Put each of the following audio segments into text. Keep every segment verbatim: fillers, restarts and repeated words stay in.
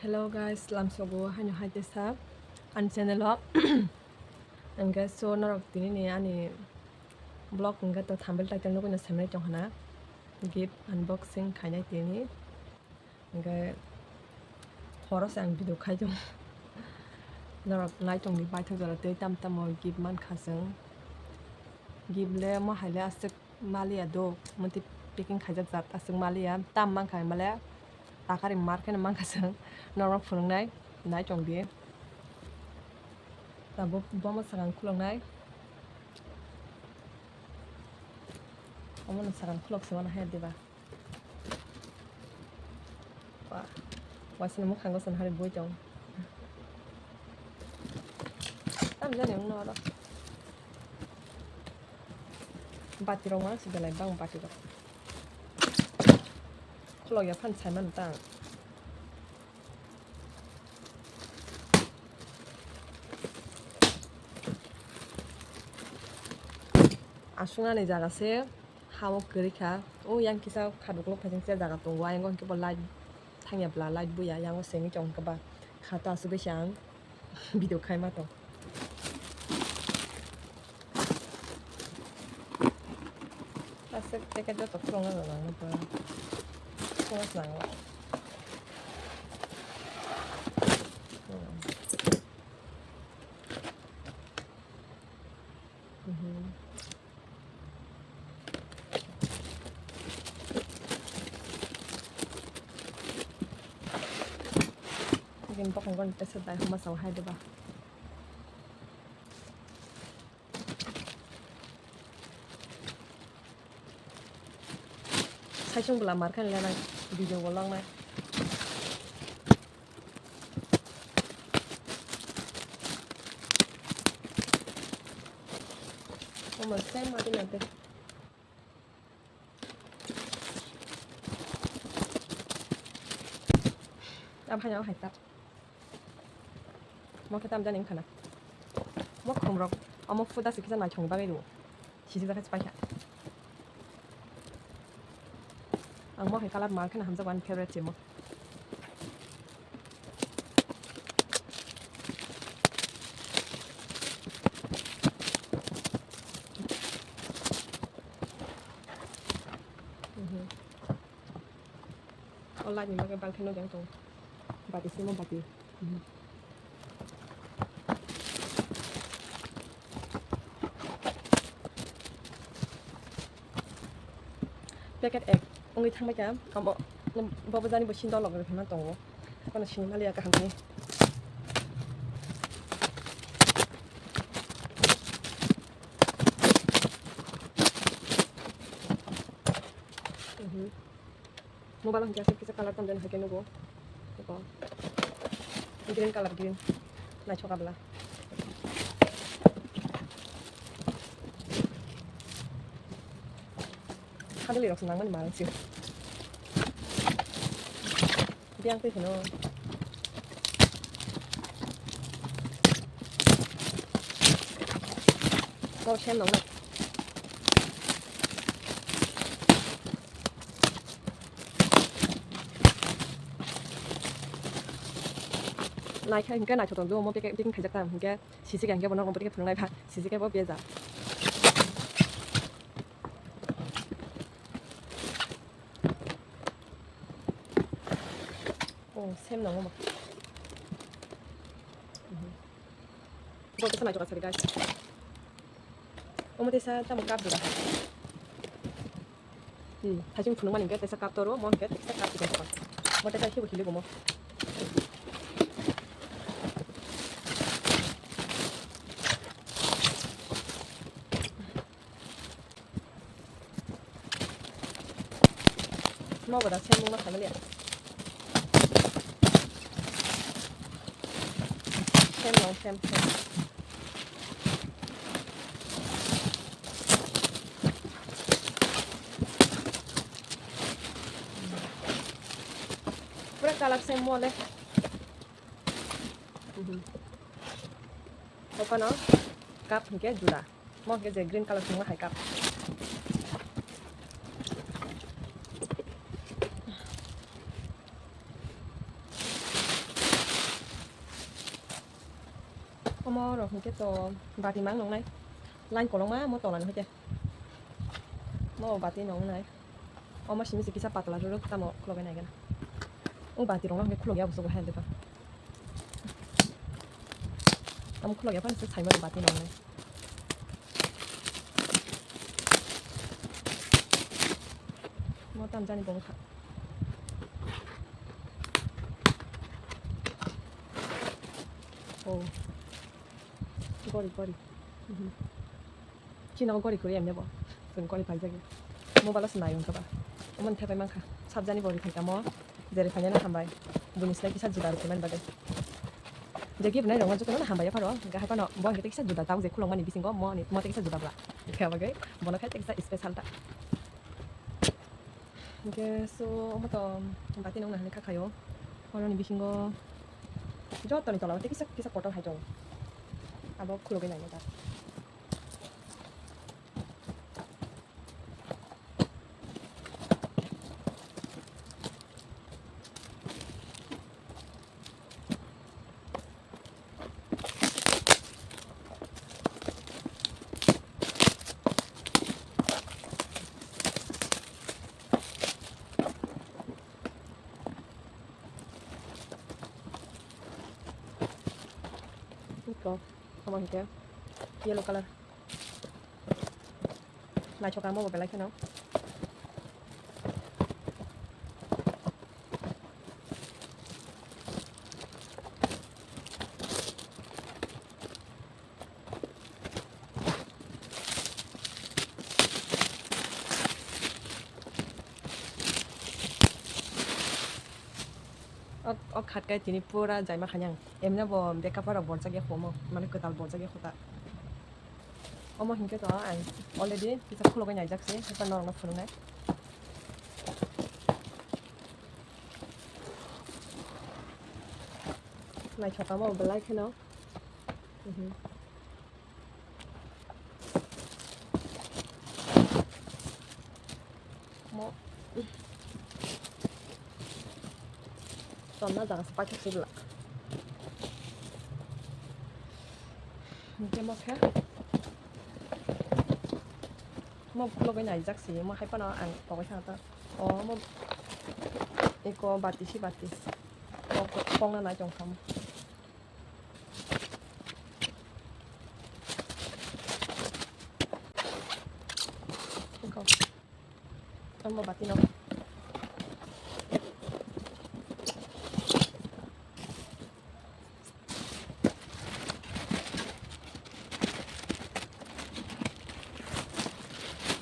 Hello guys, lamsogo haino hai tesa ani channel o. Hingke so norok tini ni ani vlog hingke to thumbnail title nugui no semnai tong hana gift unboxing khainai tini. Hingke horo se ang video khai tong. Norok nai tong di paithak jora tei tam tamo gift mankha chwng. Gift le mo hai le aswk maliya do, motwi packing khaijak jat aswk maliya. Tam mankha male takari mar kheno mankha chwng. Norok phunuknai nai tong di. Tabuk bomo sakang khuloknai. Omono sakang khulok se mano hai diba. Ba, waisano mwkhango chwng hari bui tong. Tam jani wngno oro. Bati rok ma si belai bang bati rok. Khulok ya phan sai mano tang. Aswk ani jaga se. Ha o kwrwi kha. O yang kisa kha duklo phaising se jaga tongo. Ayang o hwnkhe bo light thangya bla light buya. Yang o sengwi tong khe ba kha to aswk bai se ang video khai ma tong. Aswk tei khe joto khulokna rw nang nw pura. Khulokna nango. Hmm. Mhm. Bini bokong goni tesa dai homa sao hai diba. Saisung bwla mar khe lenai video bo langnai. Omo same adi nante. Abhai abhai tak. Mo khe tam jani wngkha na. Mo khum rok, omo phuda se kisa naithok bagwi rwo. Sijik jakha se paikha. Ang mo hai colour mar kheno hamjakgo, ani favorite se mo. Mhm. O light ni bagwi balkhe no jang tongo. Bati simo bati. Mhm. Packet ek wngwi thangbai kha, abo, bobo jani bo sindor logwi phano tongo, phano sini maliya kaham khe. Mhm. Mobile hwnkhe aswk kisa colour tong jani hai khe nugo. Eko green colour, green. Naithok abla. Hadwlwi rok se nangmani malsio. Biyang twi phano. Kok sem nang na. Naikha hingke naithotok do omo packing khaijak tam hingke sisi khe hingke bono omo packing phunuknai pha sisi khe bo bejak. Oh, sem nang omo. Bo kisa naithotok sari guys. Omo tesa tamo cup dura. Hmm, thaichung phunukmani hingke tesa cup toro, mo hingke tesa cup toro. Mo tesa hibo hili bomo. Mo boda sem mungma family. Sem long sem sem. Pura colour sem mo le. Mhm. Okono cup hingke jura. Mo hingke je green colour songma hai cup. Omo rok hwnkhe to bati mang nongnai. Line kolokma mo tola ni hwnkhe. Mo bati nongnai. Omo simi se kisa patla rwrwk tamo khulogwi naigwna. O bati rok no hwnkhe khulogya busugo hai deba. Tamo khulogya phano se saimano bati nongnai. Mo tam jani bo wngkha. Oh. Gori, gori. Mhm. Chini o gori kwrwi emne bo. Chwng gori paijak ya. Mobile o se nai wngkha ba. Omo ni thepai mankha. Sabjani bo rithai tamo. Jere phainani hambai. Bini slai kisa juda rwkhe mani bagwi. Je gift nai rokno jotono hambai ya pharo. Hwnkhe hai phano bo hwnkhe kisa juda tabuk je khulokmani bisingo mo ni mo tei kisa juda bla. Hwnkhe bagwi bono khai tei kisa special ta. Hwnkhe so omo to bati nokna hinwi kha khaio. Oroni bisingo jotoni tola o tei kisa kisa kotor hai tongo. Abo khulogwi naina ta. Iko, omo hwnkhe yellow colour. Naithok ang bo belai kheno. O, o khat kai tini pura jaima khanyang. Emne bo makeup rok borjak ya khomo, mane kwtal borjak ya khota. Omo hinkhe to ang already kisa khulogwi naijak se, haiphano norokno phunuknai. Naithok tamo belai kheno. Mhm. Mo. Tonna jaga se paithak se bwla. Hwnkhe mo khe. Mo khulogwi naijak se, mo hai phano ang pogwi thangkha. O mo eko bati se bati. Kok, kokna nai tongkha mo. Eko. Tamo bati no.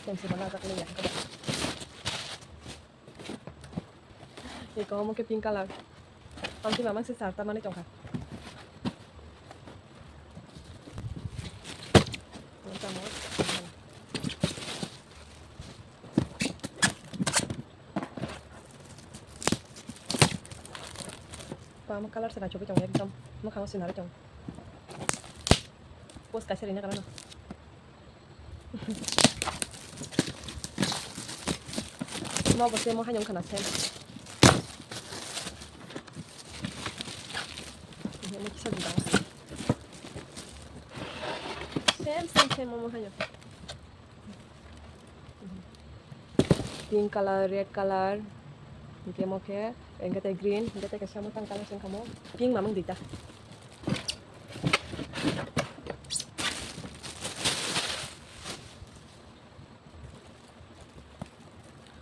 Tengsi mana tak liya. Eko omo khe pink colour. Tamsi mamang se sarta mani tongkha. Tamo colour se naithok tong ekdom. Mwkhang se narwk tong. Post kaisa rina kana no. Mo bo se mo haino wngkha na se. Mo kisa juda. Same, same, same, mo, mo haino. Pink colour, red colour, hingke mo khe, hingke tei green, hingke tei kaisa mwtang colour se wngkha mo. Pink mamang duita.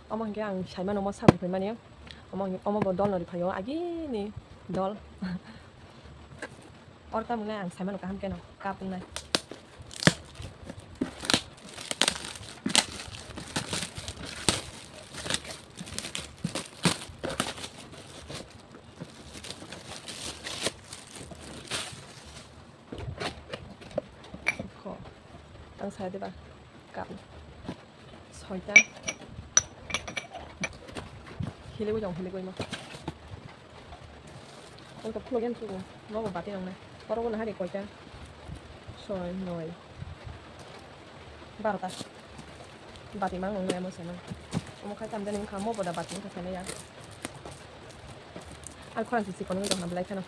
Omo hingke ang saimano omo sak rwphaimani. Omo hingke omo bo dolno rwphaio, agini dol. Oro tamo wngnai ang saimano kaham keno, cup wngnai. Kho, tang saya deba, cup. Soita. Hiligwi tong, hiligwi ma. Oto phulo gen sugo. Nobo bati nang nai. Oro bo nahari koita. Soi, noi. Barota. Bati mang nang nai amo seno. Omo khai tamjani wngkha, mo boda bati wngkha saimaya. Ang khorang si sikon wngwi tongkha belai kheno.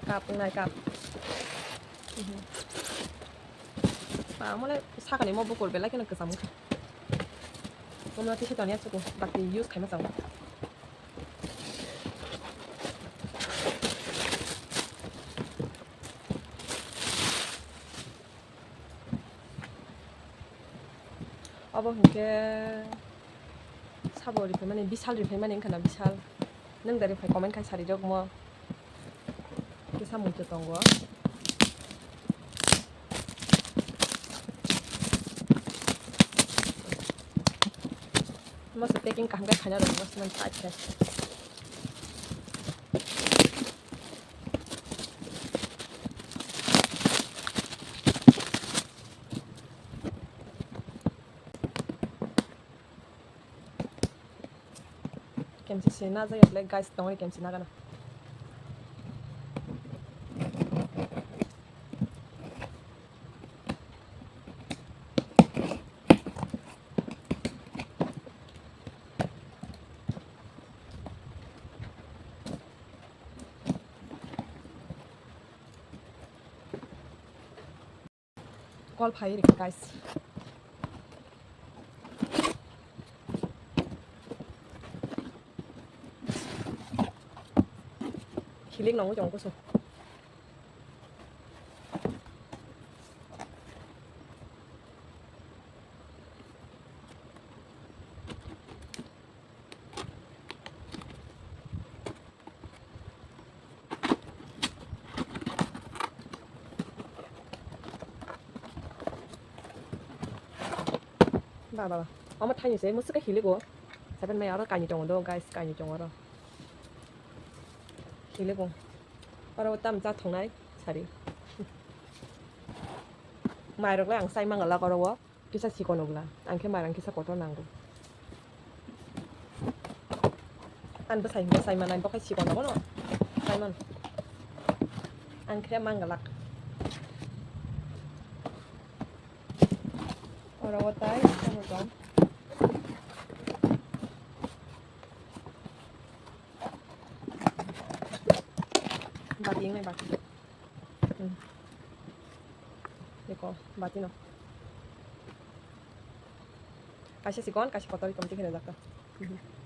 Cup, wngnai cup. Mhm. Ba, mole sakani mo bukur belai kheno kwcham wngkha. Omo tisa toniya chuku, bakti use khaima chao. Obo hinkhe sabo riphaimani, Bishal riphaimani wngkha na, Bishal. Nwng da riphai comment khai sari rok mo. Kisa muitu tongo. Masa packing kaham khe khaina rwdi, masa man tight khe. Kemsi se na jaya le guys, tongri kemsi na gana. Call phai rikha, guys. Hilik nangwi tongo kusu. Ba, ba, ba. Omo thaini se, musuka hiligo. Seven mai aro kaini tongo do, guys, kaini tongo aro. Hiligo. Aro tam cha thongnai, sari. Mairok le ang sai mangala oro o. Kisa sikon obla, ang khe mairang kisa kotor nango. Ang bwsai hwnba sai manai, bo khai sikon obo no sai man. Ang khe mang glak. Oro o tai, oro tong. Bati wngnai bati. Hmm. Eko, bati no. Kaisa sikon, kaisa kotor, tongti khe rwjak kha. Mhm.